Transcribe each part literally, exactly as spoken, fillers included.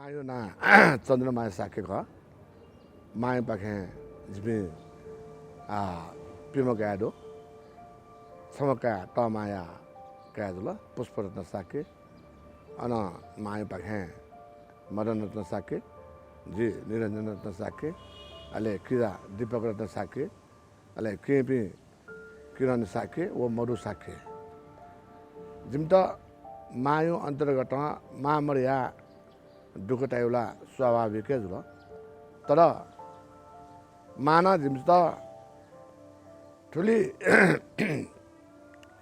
मांया नां चन्द्रमाया शाक्य खः। मांयापाखें जिपिं, आ, प्यम्ह काय् दु। छम्ह काय् तःमांया काय् जुल, पुष्परत्न शाक्य। अन मांयापाखें मदनरत्न शाक्य, जि निरञ्जनरत्न शाक्य, अले किजा दीपकरत्न शाक्य, अले केहेँपिं किरण शाक्य व मधु शाक्य। जिमित मांया अन्तर्गतं मां मदयाः दुःख तायेगु ला स्वाभाविक हे जुल। तर मांनं जिमित थुलि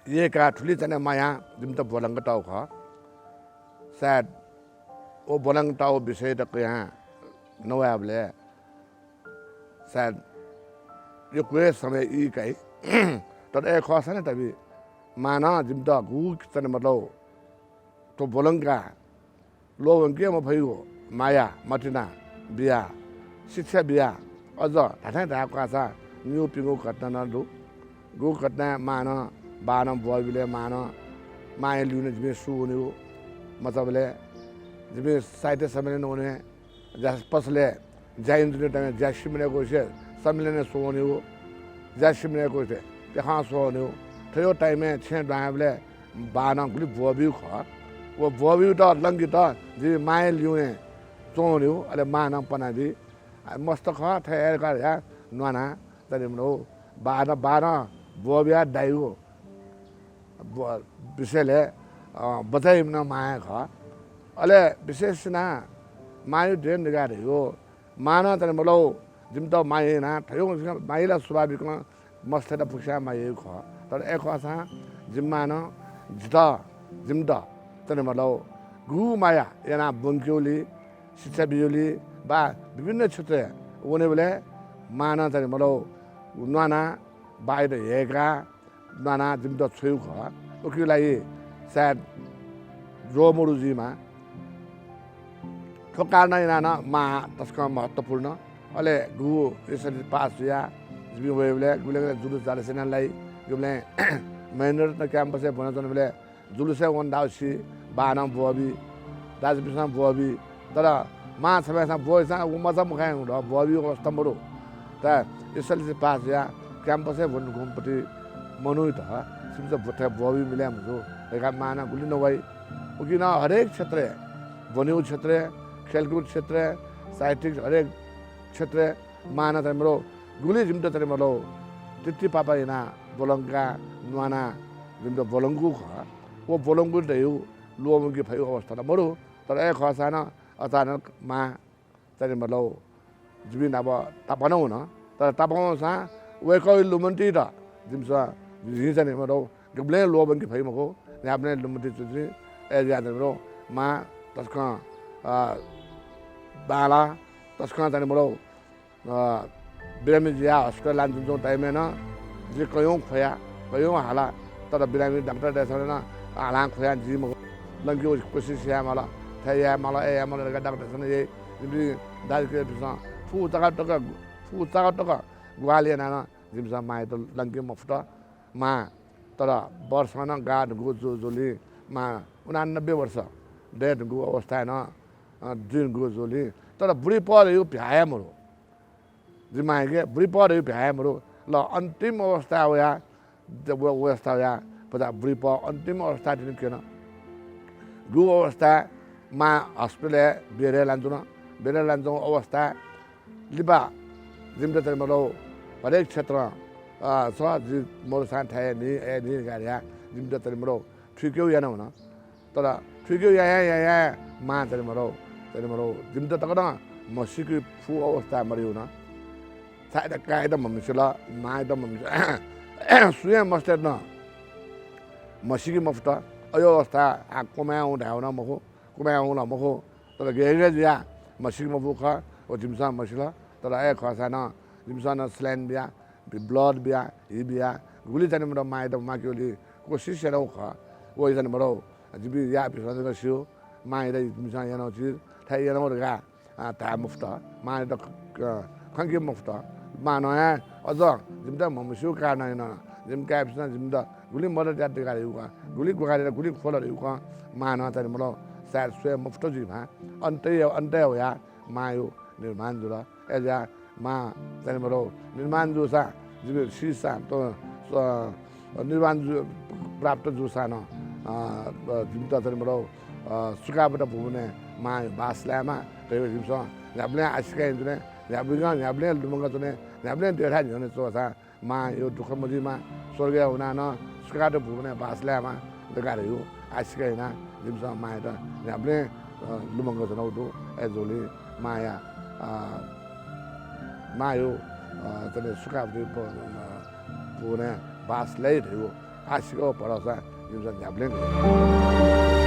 यय्‌काः, थुलि चाहिँ मायां जिमित ब्वलंकातःगु खः। सायद व ब्वलंकातःगु विषयत कयां नवायेबलय् सायद यक्व हे समय ई काइ। तर अय् खःसां नं तबि मांनं जिमित गुगु चाहिँ मतलब थ्व ब्वलंकाः ल्वःवंके मफइगु माया मतिना बियाः, शिक्षा बियाः, अझ धात्थें धायेगु खःसा निगू प्यंगू घटना नं दु। गुगु घटनाय् मांनं बाःनं ब्वःबिलय् मांनं, मांया लिउने जिपिं सु वनेगु मचाबलय् जिपिं साहित्य सम्मेलन वने, ज्या पसलय् ज्या यानाच्वनीगु time ज्या सिमनय् कोसे सम्मेलनय् स्वः वनेगु, ज्या सिमनय् कोसे प्याखं स्वः वनेगु। थ्व time-य् छेँ दुहांबलय् बाःनं गुलि ब्वःबिउ खः। व ब्वःबिउत लंकेत जि मांया लिउने च्वनेगु, अले मांनं पनाबी। आ, मस्त खः, थथे यायेकाः न्वाना तनि मरु। बाःनं, बाःनं ब्वःबिया दाइगु ब्व-, विषयलय्, अ, बचाइम्ह मां हे खः। अले विशेष यानाः मांया देन निगाः धइगु मांनं तनि मरु, जिमित माया यानाः थय्‌गु माया ला स्वाभाविकं मस्तय्‌त फुक्कसियां माया याइगु खः। तर अय् खःसां जिमि मांनं जितः, जिमित तनि मतलब गुगु माया यानाः ब्वंकेगुली, शिक्षा बियुली वा विभिन्न क्षेत्रय् वनेबलय् मांनं तनि मतलब न्वानाः बाःयात यय्‌काः न्वानाः जिमित छ्वइगु खः। उकिया लागि सायद ज्वः मदु जुइमाः। थ्व कारणं यानाः नं मां तसकं महत्त्वपूर्ण। अले गुगु एसएलसी पास जुयाः जिपिं वयेबलय् गुबलें गुबलें जुलुस जालस यानाः लाइ। गुबलें महेन्द्ररत्न campus-य् ब्वनाच्वनाबलय् जुलुसय् वन धाःसा बाःनं ब्वःबी, दाजुपिन्सं ब्वःबी। तर मां छम्हय्‌सां ब्वःसां व मचा मखु, ब्वःबी अवस्था मदु। तर एसएलसी पास जुयाः campus-य् ब्वने धुंकूम्ह मनूयात छिमिसं ब्व-, थथे ब्वःबी मिले मजू धकाः मांनं गुलि नवाइ। उकिं नं हरेक क्षेत्रय्, ब्वनेगु क्षेत्रय्, खेलकुद क्षेत्रय्, साहित्यिक हरेक क्षेत्रय् मांनं तनि मतलब गुलि जिमित तनि मतलब तित्तिपापा यानाः ब्वलंकाः न्वानाः जिमित ब्वलंकूगु खः। व ब्वलंकूगु धइगु ल्वःवंके फइगु अवस्था ला मदु। तर अय् खःसां नं अचानक मां तनि मतलब जिपिं नाप तापानं वन। तर तापानं वंसां वय्‌कःया लुमन्तियात जिमिसं, जिं तनि मतलब गुबलें ल्वःवंके फइ मखु, न्ह्याबलें लुमन्ति च्वंच्वनी। अय्‌जुयाः तनि मतलब मां तसकं, अ, बांलाः, तसकं तनि मतलब अ, बिरामी जुयाः हस्पिटल लानाच्वंच्वंगु time-य् नं जि कयौं ख्वया, कयौं हाला। तर बिरामी डाक्टरतय्‌सं नं हालां ख्वयां जुइ मखु। लंकेगु कोसिस यायेमाल, थथे यायेमाल, अथे यायेमाल धकाः डाक्टरतय्‌सं नं याइ। जिपिं दाजुकिजापिन्सं फुक्क तक तक, फुक्क तक तक ग्वाहालि यानाः नं जिमिसं मांयात लंके मफुत। मां तर वर्षं नं गाः धुंकूगु जूगुलिं मां उनानब्बे वर्ष दये धुंकूगु अवस्थाय् नं, अ, जुइ धुंकूगु जूगुलिं, तर बुढी पः धइगु भ्याः हे मदु। जि मांयाके बुढी पः धइगु भ्याः हे मदु। ल, अन्तिम अवस्थाय् वया, व-, अवस्था वया, भचा बुढी पः अन्तिम अवस्थाय् तिनि क्यन। गुगु अवस्थाय् मां हस्पिटलय् बेडय् लानाच्वन। बेडय् लानाच्वंगु अवस्थाय् लिपा जिमित तनि मतलब हरेक क्षेत्रं, अ, छ, जि मरुसां थथे याये नि, अथे याये नि धकाः जिमित तनि मतलब थुइकेगु यानावन। तर थुइकेगु यायां यायां मां तनि मतलब, तनि मतलब जिमित तक नं म्हसीके फु अवस्था मदयेवन। छाय्‌धाःसा काय्‌यात म्हमसिल, मांयात म्हमसिल, सुयां मस्तय्‌त नं म्हसीके मफुत। अज्याःगु अवस्था आः क्वमाय् वं धायेवं नं मखु, क्वमाय् वं ला मखु। तर गय् गय् जुयाः म्हसीके मफु खः, व जिमिसं म्हसिल। तर अय् खःसां नं जिमिसं नं saline बियाः, बि-, blood बियाः, हि बियाः, गुलि तनि मतलब मांयात म्वाकेगुली कोसिस यानागु खः। व तनि मतलब जिपिं याःपिन्सं जक स्यू, मांयात जिमिसं यानागु चिज थथे यानागु धकाः, अ, धाये मफुत। मांयात ख-, ख-, खंके मफुत। मांनं हे अझ जिमित म्हमस्यूगु कारणं यानाः जिमि काय्‌पिन्सं जिमित गुलि मदत यात धकाः धइगु खः, गुलि ग्वाहालि यात, गुलि ख्वल धइगु खः। मांनं तनि मतलब सायद स्वये मफुत जुइमाः। अन्तय्, अन्तय् वयाः मांया निर्वाण जुल। अय्‌जुयाः मां चाहिँ नि मरु, निर्वाण जूसां, जिपिं सीसां, त, स-, निर्वाण जु-, प्राप्त जूसां नं, अ, अ, जिमित चाहिँ नि मरु, अ, सुखावती भुवनय् मांया बास लायेमा धयागु जिमिसं न्ह्याबलें आशिका यानाच्वना। न्ह्याबलें, न्ह्याबलें लुमंकाच्वना। न्ह्याबलें देथाय् न्ह्यःने च्वंसां मांया दुःख मजुइमा, स्वर्गय् वनाः नं सुखावती भुवनय् बास लायेमा धकाः धयागु आशिका यानाः जिमिसं मांयात न्ह्याबलें, अ, लुमंकाच्वनागु दु। अय्‌जूगुलिं मांया, अ, मांया, अ, चाहिँ नि सुखावती प-, अ, भुवनय् बास लाइ धयागु आशिका व भरोसा जिमिसं न्ह्याबलें दु।